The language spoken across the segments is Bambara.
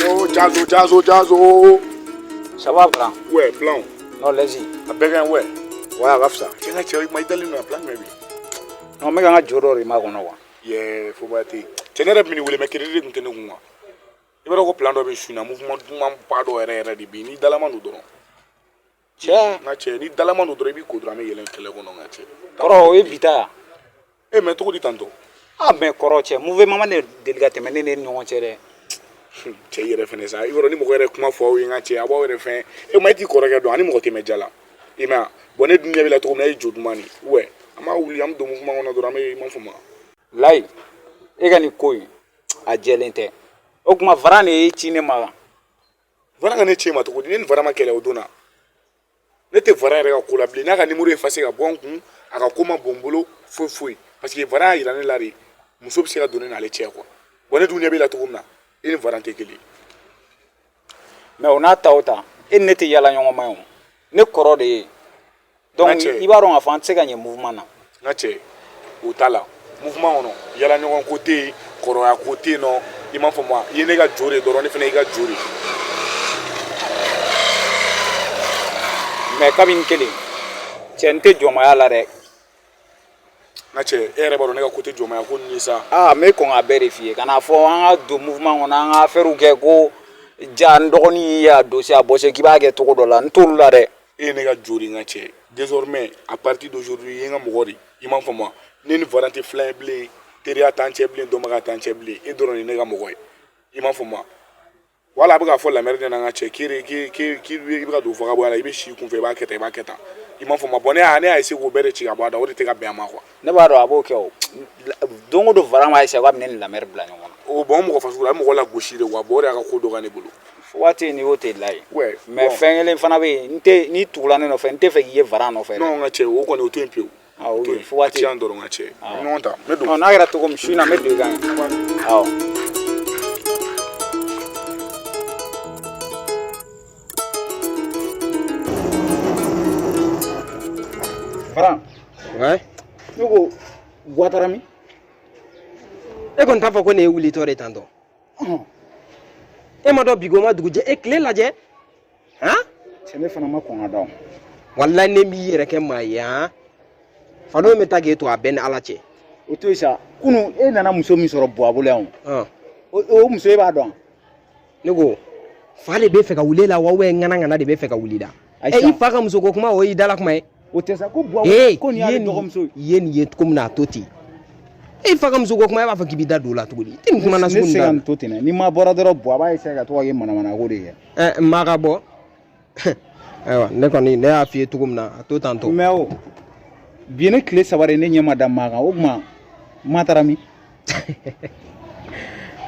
Oh, Jazo, Jazo, Jazo. Ça va, Bran? Ouais, plan. Non, laisse. A bɛɛ ka ɲi, ouais. Ouais, a ka fisa. Cɛ, n ka cɛ, ma i dalen don a plan jumɛn bi? Non, n bɛ ka n ka jo dɔ de makɔnɔ quoi. Yɛ, foba tɛ yen. Cɛ, ne yɛrɛ tun bɛ nin wele, mais crédit de tun tɛ ne kun quoi. I b'a dɔn ko plan dɔ bɛ su in na, mouvement dumanba dɔ yɛrɛ yɛrɛ de bɛ yen. N'i dalama don dɔrɔn. Cɛ. N ka cɛ, n'i dalama don dɔrɔn, i b'i ko dɔrɔn, an bɛ yɛlɛn kɛlɛ kɔnɔ, n ka cɛ. Kɔrɔ, o ye bi ta ye? E, mais cogo di tantɔ? Ah, mais kɔrɔ, cɛ, mouvement ma ne deli ka tɛmɛ ne ni ɲɔgɔn cɛ dɛ. Cɛ, i yɛrɛ fɛnɛ sa, i b'a dɔn ni mɔgɔ yɛrɛ kuma fɔ aw ye, n ka cɛ, a b'aw yɛrɛ fɛn. E ma, e t'i kɔrɔkɛ dɔn, ani mɔgɔ tɛ mɛn ja la. I m'a ye? Bon, ne dun ɲɛ b'i la cogo min na, e ye jo duman de ye. Ouais, an b'a wuli, an bɛ don mouvement kɔnɔ dɔrɔn, an bɛ, i m'a faamu wa? Layi, e ka nin ko in, a jɛlen tɛ. O tuma, Varan de y'i ci ne ma. Varan ka ne ci e ma cogo di? Ne ni Varan ma kɛlɛ o don na. Ne tɛ Varan yɛrɛ ka ko la bilen. N'a ka numéro effacé ka bɔ n kun, a ka ko ma bon n bolo foyi foyi. Parce que Varan y'a yira ne la de, muso bɛ se ka don ne n'ale cɛ quoi. Bon, ne dun ɲɛ b'e la cogo min na, e ni Varan tɛ kelen ye. Mais o n'a ta o ta, e ni ne tɛ yala ɲɔgɔn ma ye o. Ne kɔrɔ de ye. Donc i b'a dɔn k'a fɔ an tɛ se ka ɲɛ mouvement na. N ka cɛ, o t'a la. Mouvement kɔnɔ, yala ɲɔgɔn ko tɛ yen, kɔrɔya ko tɛ yen nɔ. I m'a faamu wa? I ye ne ka jo de dɔrɔn, ne fana y'i ka jo de. Mais kabini kelen, cɛ, n tɛ jɔnmaya la dɛ. N ka cɛ, e yɛrɛ b'a dɔn ne ka ko tɛ jɔnmaya ko ninnu ye sa. Aa, n bɛ kɔn k'a bɛɛ de f'i ye, ka n'a fɔ an ka don mouvement kɔnɔ, an ka affaire kɛ ko ja n dɔgɔnin y'a dossier a bɔse k'i b'a kɛ cogo dɔ la, n t'olu la dɛ. E ye ne ka jo de, n ka cɛ. Désormais, à partir d'aujourd'hui, i ye n ka mɔgɔ de. I m'a faamu wa? Ne ni Varan tɛ filan ye bilen, teriya t'an cɛ bilen, dɔnbaga t'an cɛ bilen. E dɔrɔn de ye ne ka mɔgɔ ye. I m'a faamu wa? Wala a bɛ k'a fɔ lamɛri ɲɛna, n ka cɛ, k'i bɛ ka don vagabond la, i bɛ si kunfɛ, i b'a kɛ tan, i b'a kɛ tan. I m'a faamu wa? Bon, ne y'a essayer k'o bɛɛ de ci ka bɔ a da, o de tɛ ka bɛn a ma quoi. Ne b'a dɔn a b'o kɛ o. Don o don, Varan b'a essayer k'a bɛ ne ni lamɛri bila ɲɔgɔn na. O bon, mɔgɔ fasugu la, a bɛ mɔgɔ lagosi de quoi. Bon, o de y'a ka ko dɔ ka ne bolo. Waati ni o tɛ la ye. Ouais. Mais fɛn kelen fana bɛ yen, n tɛ n'i tugula ne nɔfɛ, n tɛ fɛ k'i ye Varan nɔfɛ dɛ. Non, n ka cɛ, o kɔni, o to yen pewu. Awɔ, To yen. fo waati. A ci yan dɔrɔn, n ka cɛ. Ɲɔgɔn ta, n bɛ don. N'a kɛra cogo min, su in na, n bɛ don i kan ye. Awɔ. Varan. Ouais. Ne ko Buwa taara min? E kɔni t'a fɔ ko nin ye wulitɔ de tantɔ. E ma dɔn bi ko ma dugu jɛ, e tile lajɛ. Han? Cɛ, ne fana ma kɔn ka da o. Walayi, ne b'i yɛrɛ kɛ maa ye han. Fadon bɛ taa k'e to a bɛɛ ni Ala cɛ. O to yen sa, kunun e nana muso min sɔrɔ Buwa bolo yan o. O muso, e b'a dɔn? Ne ko fa de bɛ fɛ ka wuli e la wa, ou ŋana ŋana de bɛ fɛ ka wuli da? Ayi. I fa ka muso ko kuma, o y'i dala kuma ye. O tɛ sa ko Buwa ko nin y'ale dɔgɔmuso ye. I ye nin ye cogo min na, a to ten. E fa ka muso ko kuma, e b'a fɔ k'i b'i da don o la cogo di? I tɛ nin kuma nasugu Ne tɛ se ka ninnu nin to ten dɛ. Ni ma bɔra dɔrɔn, Buwa b'a essayer ka to ka kɛ manamana ko de kɛ. da. Ɛ, ma ka bɔ. Ayiwa, ne kɔni, ne y'a f'i ye cogo min na, a to tan tɔ. Mais o bi ye ne tile 3 de, ne ɲɛ ma da maa kan. O tuma, ma taara min?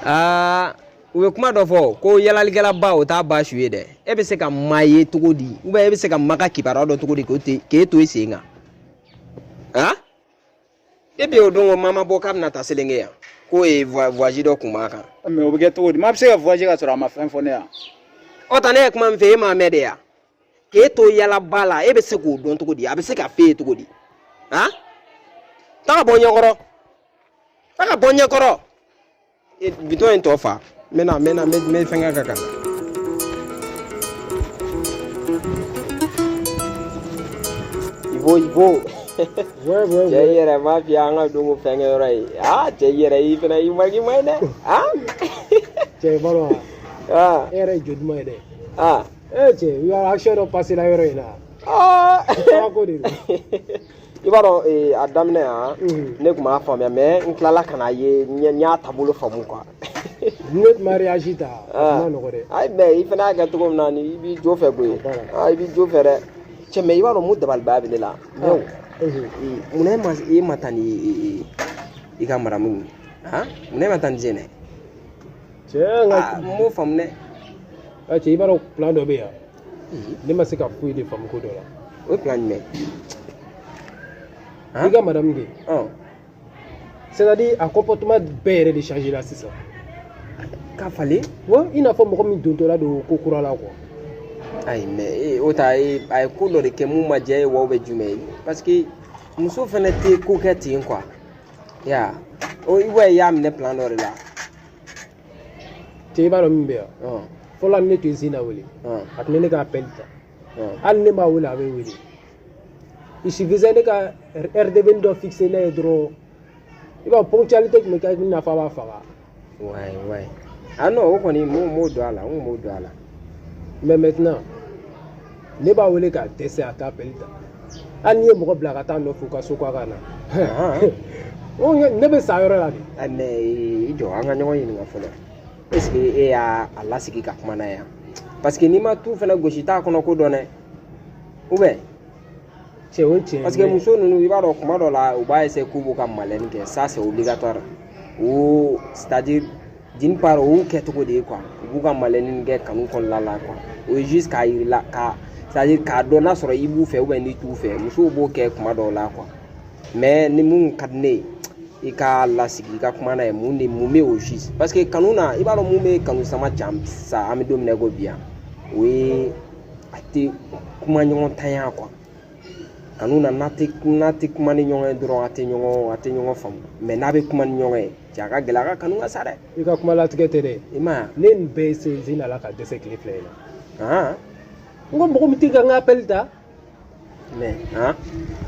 Aa, u bɛ kuma dɔ fɔ ko yalalikɛla ba, o t'a ba su ye dɛ. E bɛ se ka maa ye cogo di, ou bien e bɛ se ka ma ka kibaruya dɔn cogo di k'e to i sen kan? Han, depuis o don ko maa ma bɔ k'a bɛna taa Selenge yan, k'o ye voyage dɔ kun b'a kan. Mais o bɛ kɛ cogo di? Maa bɛ se ka voyager ka sɔrɔ a ma fɛn fɔ ne yan? Ɔ ta, ne ye kuma min fɛ, e m'a mɛn de yan. K'e to yalaba la, e bɛ se k'o dɔn cogo di? A bɛ se ka f'e ye cogo di? Han, taa ka bɔ ɲɛkɔrɔ, taa ka bɔ ɲɛkɔrɔ. Bitɔn in tɔ fa, n bɛ na, n bɛ na, n bɛ fɛnkɛ ka kan. Ibo, Ibo. Ouais. Cɛ, i yɛrɛ m'a f'i ye an ka don ko fɛnkɛ yɔrɔ ye. Aa, cɛ, i yɛrɛ, i fana, i ma k'i ma ye dɛ. Aa. Cɛ, i b'a dɔn wa? Aa. E yɛrɛ ye jo duman ye dɛ. Aa. E cɛ, i ka action dɔ passé la yɔrɔ in na. Aa. Kabako de don. I b'a dɔn, a daminɛ yan, ne tun m'a faamuya, mais n tilala ka n'a ye, n y'a taabolo faamu quoi. Ne tun ma réagi ta, a tun ma nɔgɔ dɛ. Ayi, mais i fana y'a kɛ cogo min na, ni i b'i jo fɛ koyi. Aa, i b'i jo fɛ dɛ. Cɛ, mais i b'a dɔn mun dabalibaya bɛ ne la? Mais o, munna e ma taa ni i ka maramu ye? Han, munna e ma taa ni Zenɛ? Cɛ, n ka. N m'o faamu dɛ. A cɛ, i b'a dɔn plan dɔ bɛ yan. Ne ma se ka foyi de faamu ko dɔ la. O ye plan jumɛn? I ka madame kɛ. C'est-à-dire, a comportement bɛɛ yɛrɛ de changé la sisan. Ka falen? Ouais, i n'a fɔ mɔgɔ min dontɔla don ko kura la quoi. Ayi, mais o ta, a ye ko dɔ de kɛ mun ma diya e ye wa, ou bien jumɛn ye? Parce que muso fana tɛ ko kɛ ten quoi. Ya, o i y'a minɛ plan dɔ de la. Cɛ, i b'a dɔn min bɛ yan? Fɔlɔ, ne tun ye Zina wele, a tun bɛ ne ka appel ta. Hali ne m'a wele, a bɛ wele. Il suffisait ne ka RDV dɔ fixé ne ye dɔrɔn, i b'a dɔn, ponctualité tun bɛ kɛ i n'a fɔ a b'a faga. Ouais. Ah non, o kɔni, m'o don a la, n kun m'o don a la. Mais maintenant, ne b'a wele k'a dɛsɛ, a t'a appel ta. Hali n'i ye mɔgɔ bila ka taa nɔfɛ u ka so k'a ka na, ne bɛ sa yɔrɔ la de. Ah, mais i jɔ, an ka ɲɔgɔn ɲininka fɔlɔ. Est ce que e y'a a lasigi ka kuma n'a ye yan? Parce que n'i ma tu fɛnɛ gosi, i t'a kɔnɔ ko dɔn dɛ. Ou bien? Cɛ, o ye tiɲɛ. Parce que muso ninnu, i b'a dɔn, kuma dɔ la, u b'a essayer k'u b'u ka malɛni kɛ. Ça, c'est obligatoire. O, c'est à dire, d'une part, o y'u kɛcogo de ye quoi. U b'u ka malɛni kɛ kanu kɔnɔna la quoi. O ye juste k'a yir'i la ka, c'est à dire, k'a dɔn n'a sɔrɔ i b'u fɛ ou bien n'i t'u fɛ. Musow b'o kɛ kuma dɔw la quoi. Mais ni mun ka di ne ye, i k'a lasigi, i ka kuma n'a ye, mun de, mun bɛ au juste? Parce que kanu na, i b'a dɔn, mun bɛ kanu sama can sa, an bɛ don min na i ko bi yan, o ye a tɛ kuma ɲɔgɔn tanya quoi. Kanu na, n'a tɛ kuma ni ɲɔgɔn ye dɔrɔn, a tɛ ɲɔgɔn faamu. Mais n'a bɛ kuma ni ɲɔgɔn ye, cɛ, a ka gɛlɛn a ka kanu ka sa dɛ. I ka kuma latigɛ tɛ dɛ. I ma ye? Ne ye nin bɛɛ essayer Zina la ka dɛsɛ tile 2 in na. Han? N ko mɔgɔ min tɛ ka n ka appel ta. Mais han,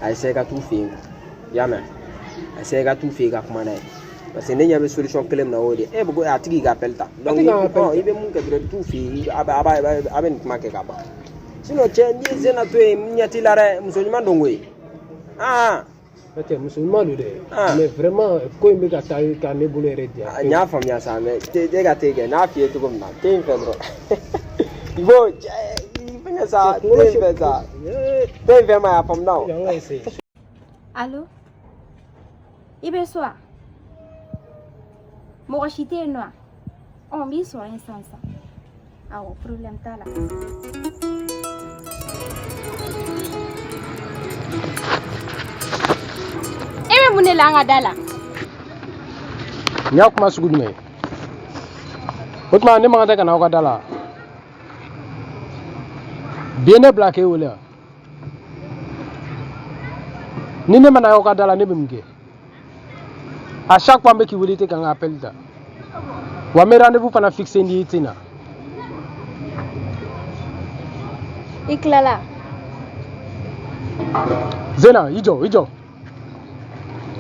a essayer ka t'u fɛ yen quoi. I y'a mɛn? A essayer ka t'u fɛ yen ka kuma n'a ye, parce que ne ɲɛ bɛ solution kelen min na, o de e bɛ ko a tigi ka appel ta. Donc tigi ka appel ta. I bɛ mun kɛ dɔrɔn, i bɛ t'u fɛ yen, a bɛ nin kuma kɛ ka ban. Sinon cɛ, n'i ye Zena to yen, n ɲɛ t'i la dɛ. Muso ɲuman don koyi, ah. N'o tɛ, muso ɲuman don dɛ. Ah. Mais vraiment, ko in bɛ ka taa ka ne bolo yɛrɛ diya. N y'a faamuya sa, mais te e ka te kɛ n'a f'i ye cogo min na, te in fɛ dɔrɔn, il faut cɛ i fɛngɛ sa, te in fɛ sa, te in fɛ ma y'a faamu na o. An ka essayer. Allo? I bɛ so wa? Mɔgɔ si tɛ yen nɔ wa? Ɔ, n b'i sɔrɔ yen sisan sisan. Awɔ, problème t'a la. E bɛ mun de la an ka da la? Nin y'a kuma sugu jumɛn ye? O tuma, ne man kan tɛ ka na aw ka da la? Bi ye ne bila k'e wele wa? Ni ne ma na aw ka da la, ne bɛ mun kɛ? À chaque fois n bɛ k'i wele, i tɛ ka n ka appel ta. Wa n bɛ rendez-vous fana fixé n'i tɛ na. I tilala? Zena, i jɔ, i jɔ.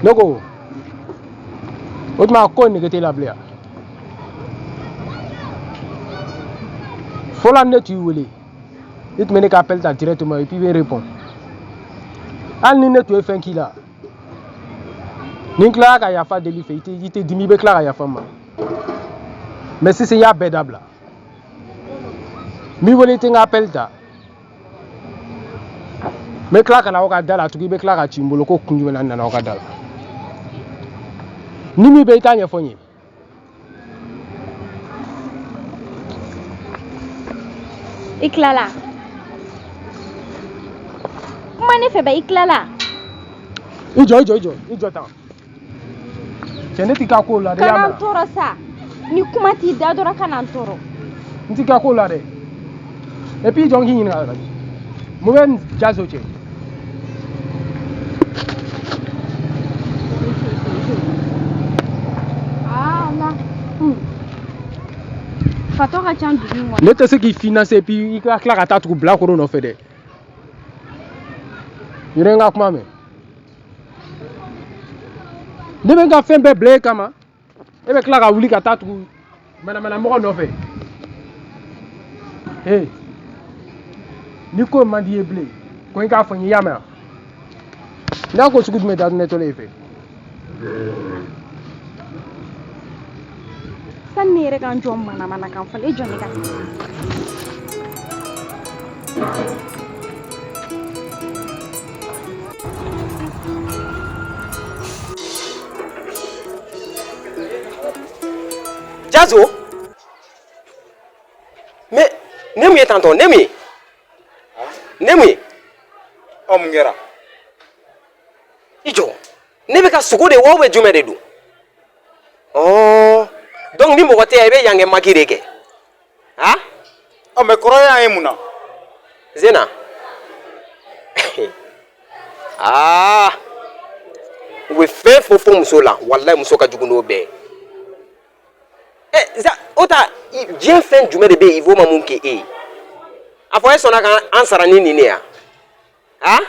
Ne ko, o tuma, ko nege t'e la bilen wa? Fɔlɔ, ne tun y'i wele, i tun bɛ ne ka appel ta directement et puis i bɛ répond. Hali ni ne tun ye fɛn k'i la, ni n tilala ka yafa deli fɛ, i tɛ dimi, i bɛ tila ka yafa n ma. Mais sisan, i y'a bɛɛ dabila. N b'i wele, i tɛ n ka appel ta. N bɛ tila ka na aw ka da la tugun, i bɛ tila ka ci n bolo ko kun jumɛn na n nana aw ka da la. Ni min bɛ, i t'a ɲɛfɔ n ye. I tilala? Kuma ne fɛ bɛ, i tilala? I jɔ, i jɔ, i jɔ, i jɔ tan. Cɛ, ne t'i ka ko la dɛ, i y'a Kana n mɛn? tɔɔrɔ sa. Ni kuma t'i da dɔrɔn, kana n tɔɔrɔ. N t'i ka ko la dɛ. Et puis i jɔ, n k'i ɲininka, mun bɛ nin Jazo cɛ? Ah, Allah. Fatɔ ka ca dugu in kɔnɔ. Ne tɛ se k'i financer et puis i ka tila ka taa tugu bilakoro nɔfɛ dɛ. Yɛrɛ, n ka kuma mɛn. Ne bɛ n ka fɛn bɛɛ bila e kama, e bɛ tila ka wuli ka taa tugu manamanamɔgɔ nɔfɛ. Ee, ni ko man di i ye bilen ko, i k'a fɔ n ye, i y'a mɛn wa? N'a ko sugu jumɛn datinɛtɔlen e fɛ? Sani ne yɛrɛ ka n jɔ manamana kan fɔlɔ, e jɔ ne ka. Jazo, mais ne mun ye tantɔ, ne mun ye, ne mun ye? Ɔ, mun kɛra? I jɔ, ne bɛ ka sogo de wa ou bien jumɛn de don? Ɔɔ, donc ni mɔgɔ tɛ yan, i bɛ yan kɛ maki de kɛ, han? Ɔ, mais kɔrɔ y'an ye mun na? Zena, aa, u bɛ fɛn fɔ muso la, walayi, muso ka jugu n'o bɛɛ ye. Ɛ, za o ta. Diɲɛ fɛn jumɛn de bɛ yen, Ivo ma mun kɛ e ye? A fɔ e sɔnna ka an sara ni nin de ya? Han,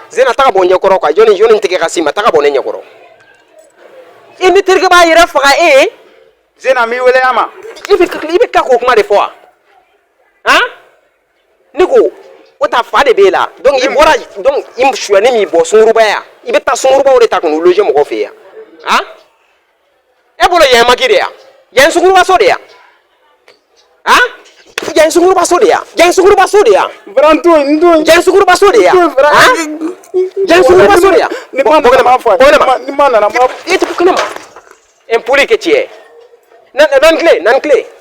Zena, taga bɔ n ɲɛkɔrɔ quoi. Jɔnni jɔnni tɛgɛ ka s'i ma? Taga bɔ ne ɲɛkɔrɔ. E ne terikɛ b'a yɛrɛ faga e ye. Zena, n b'i wele a ma. I bɛ tila k'o kuma de fɔ wa? Han, ne ko o ta fa de b'e la. Donc i bɔra, donc i suyani m'i bɔ sunkurubaya, i bɛ taa sunkurubaw de ta ka n'u loger mɔgɔw fɛ yan. Han, e bolo yan ye maki de yan, yan ye sunkurubaso de yan. Han, yan ye sunkurubaso de yan, yan ye sunkurubaso de yan. Vraiment, n to yen, n to yen. Yan ye sunkurubaso de yan. Han, yan ye sunkurubaso de yan. Ni ma nana, n b'a fɔ a ye. Bɔ kɛnɛ ma. Ni ma nana, n b'a I tɛ kɛnɛ ma. Impoli que tu es. Na na tile, na tile.